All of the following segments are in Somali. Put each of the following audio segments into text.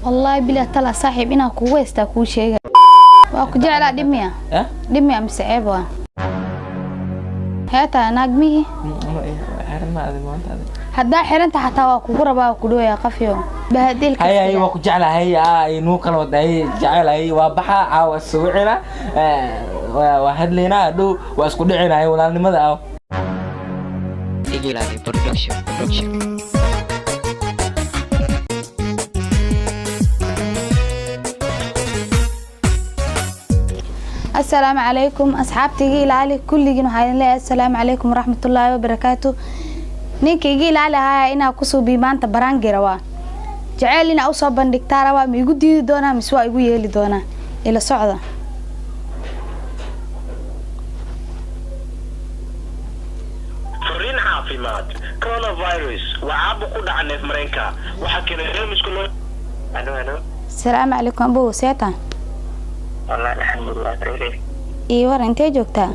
Wallaahi bilaa tala saaxiib inaan kugu haystaa kuu sheega. Waa ku jeclaa dhimiya. Eh? Dhimiya mise ceeb waa? Heetaa naagmihii. Xiran ma adi maanta adi. Haddaa xiranta xataa waa kugu rabaa waa ku dhooyaa qafyo. Bahadilka. Hay hay, waa ku jeclahay, ay nuu kala wada, hay jecelahay, waa baxa caawa suucina, waa hadlaynaa, dhow waa isku dhicinay walaalnimada ah. Igilani Production Production. Asalaamu calaykum asxaabta iga ilaali kulligiin, waxaa idin leeyahay assalaamu calaykum waraxmatullaahi wabarakaatu. Ninka iga ilaali ahaaya inaa ku suubiyo maanta baraangi rabaa, jaceyl inaa usoo bandhigtaa rabaa. Ma igu diidi doonaa mise waa igu yeeli doonaa? Ila socda. Fariin caafimaad: coronavirus waa caabuq ku dhaca neef mareenka, waxaa keenay jeermisku loo. Halo halo. Asalaamu calaykum abow, seeta? Wallahi alxamdulilah, khayr. Iyo war, intee joogtaa?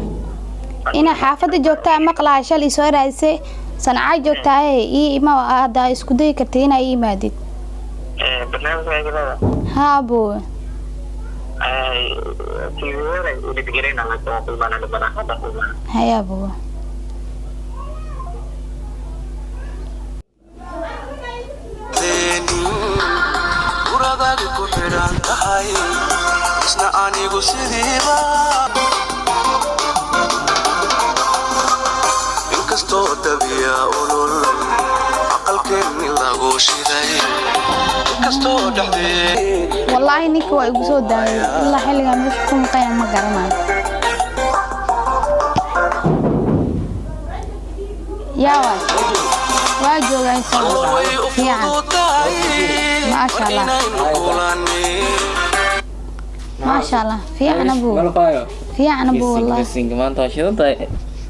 Inaa xaafadda joogtaa maqlaha, shal isoo raadisay, Sancaa joogtaaye. Ii ima haddaa isku dayi kartay inaa ii imaadid. Barnaamijka igilada? Haa abow. Tvda ididgareyna waa kulmaana dhibana hadda kulmaa. Haya abow. Uradaadi ku xidhan tahay isna anigu sidiiba, inkastoo dabiya ulul aqalkeenni lagu shiday, inkastoo dhexdee. Wallaahi ninka waa igu soo daayay, ilaa xilligaa meesha ku maqaya ma garanayo. Yaa waay, waa joogaa isagoo way u fiican. Fududahay. Maasha Allah. Inaynu kulannin. Maasha Allah, fiican abow. Malqaayo. Fiican abow wallahi. Singa maanta waa shidan tahay.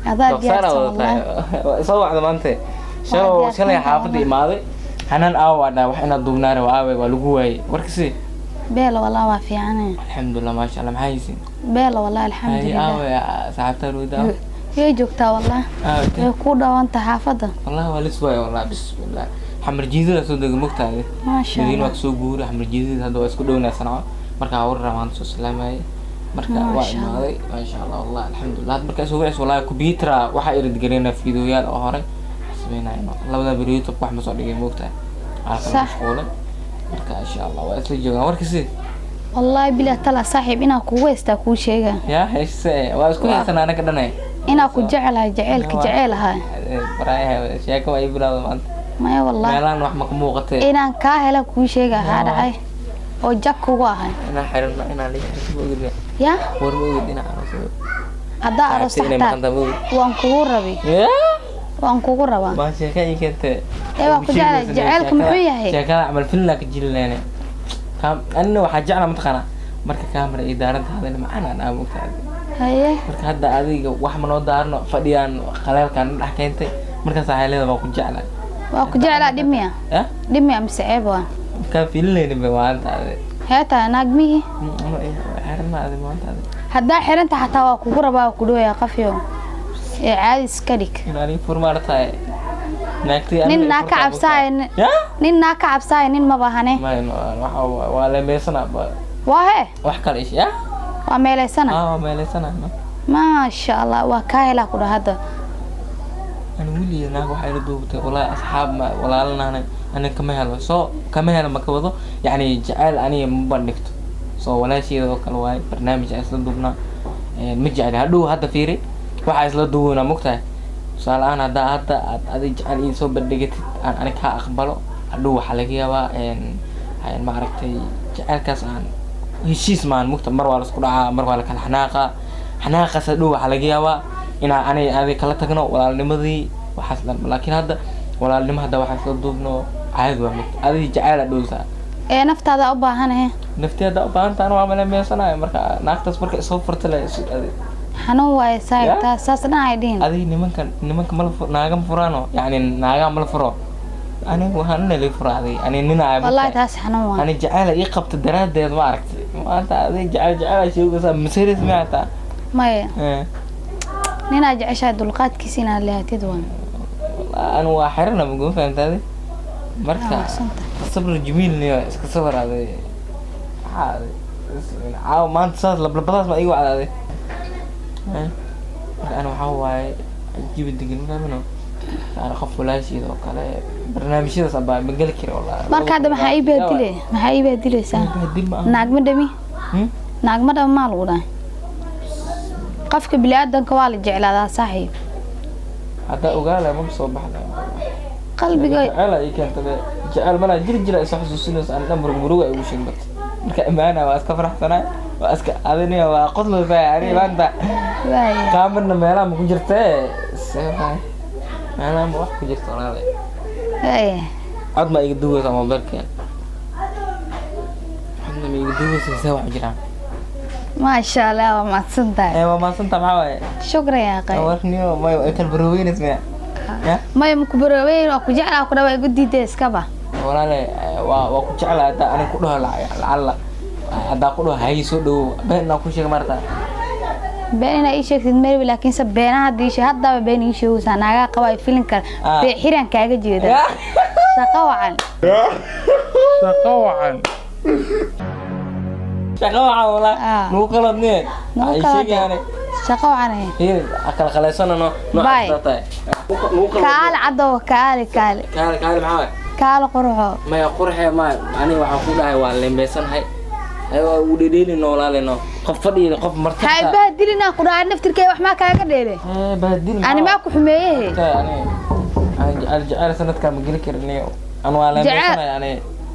Adaa Doofaar diyaarsan wada tahay. wallahi. Waa soo wacda maanta. Waa diyaarsan Shalay tahay xaafadda wallahi. imaaday. Xanaan aawa waa dhaa wax inaad duubnaare waa aaway, waa lagu waayey. Warkasi. Beela wallahi waa fiicane. Alxamdulillah, maasha Allah, maxaa haysin? Beela wallahi. Hay. Alxamdulilah. Aaway saaxiibtaa Ruuda? Way joogtaa wallahi. Aaway. Way ku dhawanta xaafadda. Wallahi waa lis waayey wallahi, bismillah. Xamar jiidada soo dega mogtahay. Maasha Madiina waa Allah. kasoo guuray xamar jiidada, hadda waa isku dhownaa Sanco. Marka hawar maanta soo salaamayay. Marka waa Maasha Allah. imaaday, maasha Allah, wallahi alxamdulillah. Hadda markaa soo wacayso wallahi computer waxaa irid gareynaa fiidiyoyaal oo hore sameynaya. Labada beri YouTube wax ma soo dhigay mogtahay. Waa kala Sax. mashquulay. Marka insha Allah waa isla joogaan warkasi. Wallaahi bilaa tala saaxiib inaa kugu haystaa kuu sheega. Yaa heese waa isku haysanaa anaga dhanay. Inaa ku jecelahay, jaceylka jeceel ahay. Baraayaha sheeko waa ii bilowda maanta. Maya wallahi. Meelaan wax ma ka muuqatee. Inaan kaa hela kuu sheega haa dhacay oo jag kugu ahay. Inaan xiran inaan la xirto ma ogid. Yaa? War ma ogid inaan aroosado. Haddaa aroosta Saaxiibtay inay xataa maqan tahay ma ogid. waan kugu rabi. Yaa? Waan kugu rabaa. Ma sheeka ii keentay. Ee, waan ku jeclahay. Jaceylka muxuu yahay? Sheekada camal filna ka jilineene. Kaam anina waxaa jeclaa mataqaanaa marka kaamara iyo daaranta hadana macaan aan aa mogtahay. Haye. Marka hadda adiga wax ma noo daarno, fadhiyaan qaleelkaan dhex keentay, markaas waxay leedahay waa ku jeclahay. Waa ku jeclaa dhimiya. Eh? Dhimiya mise ceeb waa? Kaa filinaynin ba maanta adi. Heetaa naagmihii. Xiran ma adi maanta adi. Haddaa xiranta xataa waa kugu rabaa waa ku dhooyaa qafyo. Ee caadi iska dhig. In aniga furmaar tahay. Naagtii Nin naa ka cabsaaya Yaa? nin naa ka cabsaaya nin ma bahane. Ma waxa waa leemeysana ba. Waa hee. Wax kale ish yaa? Waa meelaysana. Ah, waa meeleysana. Maasha Allah, waa kaa helaa ku dhaha hadda. Ani weligeed naag waxay ila duubtay wallahi, asxaab ma walaalanahay, ani kama helo, soo kama helo, ma ka wado yacni jacayl aniga ma bandhigto, soo walaasheeda oo kale waaye, barnaamij aan isla duubnaa. Ma jecli hadhow hadda fiiri waxaa isla duubanaa mogtahay. Tusaale ahaan haddaa hadda aad adig jecel ii soo bandhigatid aan ani kaa aqbalo, hadhow waxaa laga yaabaa ma aragtay jacaylkaas aan heshiis maan mugta, mar waa laisku dhacaa, mar waa lakala xanaaqaa, xanaaqaas hadhow waxaa laga yaabaa inaan ani adig kala tagno walaalnimadii waxaas dhan. Laakiin hadda walaalnimo hadda waxaa isla duubno caadi waa mugta, adig jacayl aa dhowsaa. Ee naftaada u baahanahe. Naftii hadda u baahan tahan waa malemeysanayo, marka naagtaas marka isoo furta le adig. Xanuun waaye saaxiib. Ya? Taas saas dhan ay dhihin. Adig nimankan nimanka mala naaga ma furaano, yacni naagaa mala furo, aniga waxaan nala furaaday ani nina. Wallaahi taas xanuun waaye. Ani jacayl ii qabta daraaddeed ma aragtay maanta adig jacayl jacayl aa sheegaysaa maseris miyaa taa? Maya. Eh. Ninaa jeceshahay dulqaadkiisa inaad lehatid waan. Wallahi ani waa xirana magu fahamtaade marka. Waa santahay. Sabr jamiil niyo iska sabar aday. Maxaa aday? Caawa maanta saas lablabadaas ma igu cadaaday. Marka ana waxaa waaye jibi degan ma fahmino. Ana qof walaashiida oo kale barnaamijyadaas abaa ma geli kari wallaahi. Marka hadda maxaa ii baadile, maxaa ii baadilaysaa? Baadil ma aha. Naag ma dhami. Naag ma dhami maa lagu dhahay. Qofka bini'aadanka waa la jeclaadaa saaxiib. Haddaa ogaala ma soo baxda. Qalbiga jecel ay keentay jecel mana jir jira isa xasuusinayso aan dhan murug muruga ay ugu sheegbat. Marka imaana waa iska faraxsanaa, waa iska adina waa qoslaysaa ani maanta. Waaya. Kaamarna meelaha ma ku jirtee see waay meelaha ma wax ku jirta walaale. Waaya. Cod ma iga duwaysaa mobilka, codna ma iga duwaysaa, see wax u jiraan? Maasha Allah, waa mahadsan tahay. Ee waa mahadsantaa, maxaa waaye? Shukran yaa qay. Warniyo may ay kala barooweynaysa miya ya? Maya, maku barooweyn, waa ku jeclaa ku dhawaa igu diiday iskaba. Walaale waa ku jeclahay haddaa aniga ku dhaho lacalla haddaa ku dhaho hay soo dhawow been inaan ku sheega maarta. Been inaa ii sheegtid merwi, laakiinse beenaha hadda ii sheeg, haddaba been ii sheegaysaa naagaa qaba ay filin kara. Ah. Bee xiraan kaaga jeeda. Shaqo wacan. Shaqo wacan. Shaqo wacan walaa. Ah. Nugu qaladniye. Nagu ay kala sheegayaane. Shaqo wacan eh. Hiir kala qalaysanano. Bye. Noocaas tahay nugu qalad. Kaale cadow, kaale kaale. Kaale kaale maxaa waaye? Kaale quruxo. Maya qurxee maya, aniga waxaan ku dhahay waa lembeysanahay, waa ugu dhedheelino walaaleno qof fadhiyo qof marti. Ha ibaadilinaa ku dhahay naftirkee, wax maa kaaga dheele? Baadil. Ani maa ku xumeeyehe? Ani jecel jecel sanadkaa ma geli karin, an waa lembeysanahay ani.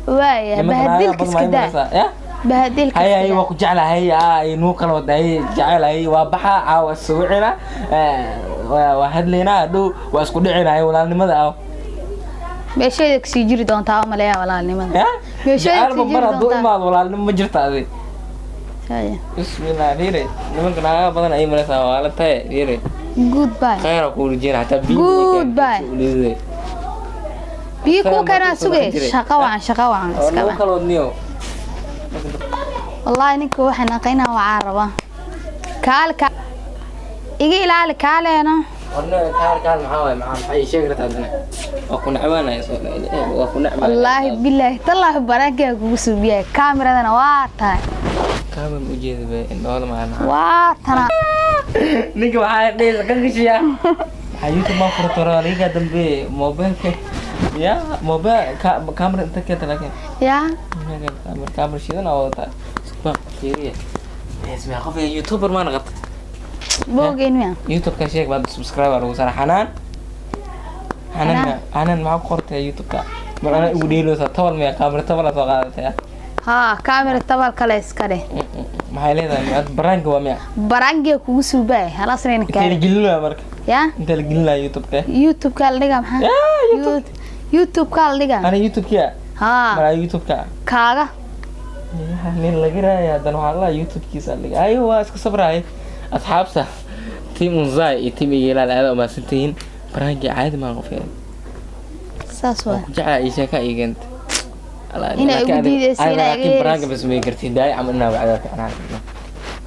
Waaya, Nimanka naagaha bahadilka badan maa iska daa. imanaysaa ya. Bahadilka hay hay iska waa daa. Ku jeclahay ay nuu kala wada hay jecel hay waa baxa caawa sawicina waa hadlaynaa dhow waa isku dhicinaya walaalnimada ah. Meeshayda kasii jiri doontaa oo maleeyaa walaalnimada. Ya. Meeshayda jecelba kasii mar jiri hadduu doontaa. imaado walaalnimo ma jirta adi. Haya. Bismillah, fiiri nimanka naagaha badan ay imanaysaa waa la tahay fiiri. Goodbye. Khayra ku rajeyna hataa biyo. Goodbye. Biyo kuu keenaa suge. Shaqo wacan, shaqo wacan iska nagu bax. kala wadniyo. Wallaahi ninka waxaan aqaynaa waxaa rabaa kaale iga ilaali kaaleena. Warna kaal kaal maxaa waaye, maxaa ii sheegi kartaa haddana? Waa ku necbaanaya soo waa ku necbaanaya. Wallaahi bilaahi tallaahi baraankiga kugu suubiyay, kaamiradana waa tahay. Kaama ma ujeeda be indhahooda maana. Waa tana. Ninka waxaa dhehaysa ka gashiya waxaa YouTube maa furto laga dambe mobilka ya mobil kaamera inta keenta laakiin yaa. Kaamera shidan aa wadataa isba fiiriya isma qof youtuber maa noqota. Boogeen miya? YouTube-ka sheeg baad subscribe aa lagu saara xanaan xanaan. Xanaan. Xanaan maxaa ku qortay YouTube-ka? Mar anaa igu dheeleysaa tabal miya kaamera tabal aa soo qaadatay ah? Haa, kaamira tabal kale iska dheh. Maxay leedahay miya baraanka waa miya? Baraankiga kugu suubay halasnayna intee la kaale. gelinaya marka? Yaa. Intee la gelinaya YouTube-ka? YouTube-ka la dhigaa maxaa? Yaa, YouTube. YouTube-ka la dhigaa. Ana YouTube-kiya? Haa. Maraa YouTube-ka? Kaaga. Yaa, nin laga raaya haddana waxaa la YouTube-kiisa dhiga ayo waa iska sabraay. Asxaabta team Unzai iyo team Igelaal aad u mahadsantihiin, baraankii caadi maa qofkeen. Saas waa waa ku jeclaa ii sheeka ii keenta. Inaa igu diidayso, inaa iga laakiin baraanka yeerayso. Bas may kartid daay camal inaa wacdaa fiicnaa.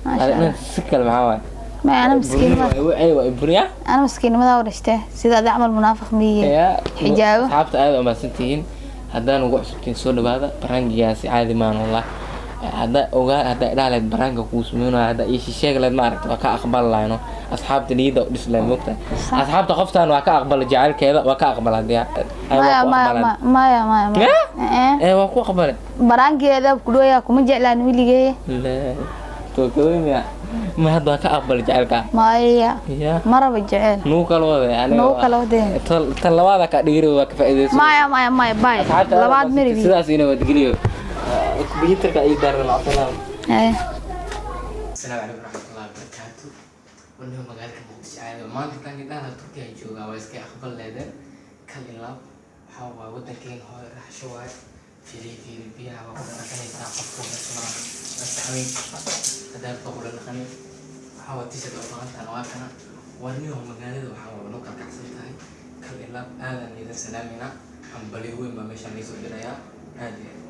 Maasha Allah. Si kale maxaa waaye? Maya, ana miskiinimada. Waa buriya. Ana miskiinimada u dhashtee sida adi camal munaafiq miyihiin. Ya. Xijaabo. Asxaabta aad u mahadsantihiin, haddaan ugu cusubtiin soo dhawaada, baraangigaasi caadi maan wallah. Haddaa ogaa haddaa idhaha lahayd baraanka kuu sameynaayo haddaa ii sheegi lahayd ma aragta waa ka aqbali lahayno asxaabta niyadda u dhis lahayd moogtahay. Sax. Asxaabta qoftaan waa ka aqbala jacaylkeeda, waa ka aqbala hadii ay maya waa ku maya aqbalaan. Maya maya maya. Ya? Eh. Ee waa ku aqbale. Baraangeeda ku dhooyaa kuma jeclaan wiligeey. La tookooymiya ma hadda waa ka aqbala jacaylka. Maya. Ya. Maraba jecel. Nugu kala wade aniga. Nugu kala wade. Tan labaada ka dhigiri waa ka faa'iidaysan. Maya maya maya, bay. Asxaabta aad Labaad u meribi. sidaas ina wadgeliyo kumbiyuutarka ay daaran macasalaam. Eh. Asalaamu calaykum waraxmatullahi wabarakaatu. Waniga magaalka Muqdisho aado maanta tan indhaha Turkiya ay joogaa waa iska aqbal leedeen kal in laab waxaa waaye wadankeena hooyo raaxsho waaye fiiri fiiri biyaha waa ku dhaqanaysaa qofku meesha saxweyn hadaad ku dhaqani waxaa waa t-shirt oo dhaqantaan waa kana warniyo magaalada waxaa waa noo kala kacsan tahay kal in laab aadan idin salaamayna hambalyo weyn baa meeshaan iisoo dirayaa aad iyo aad.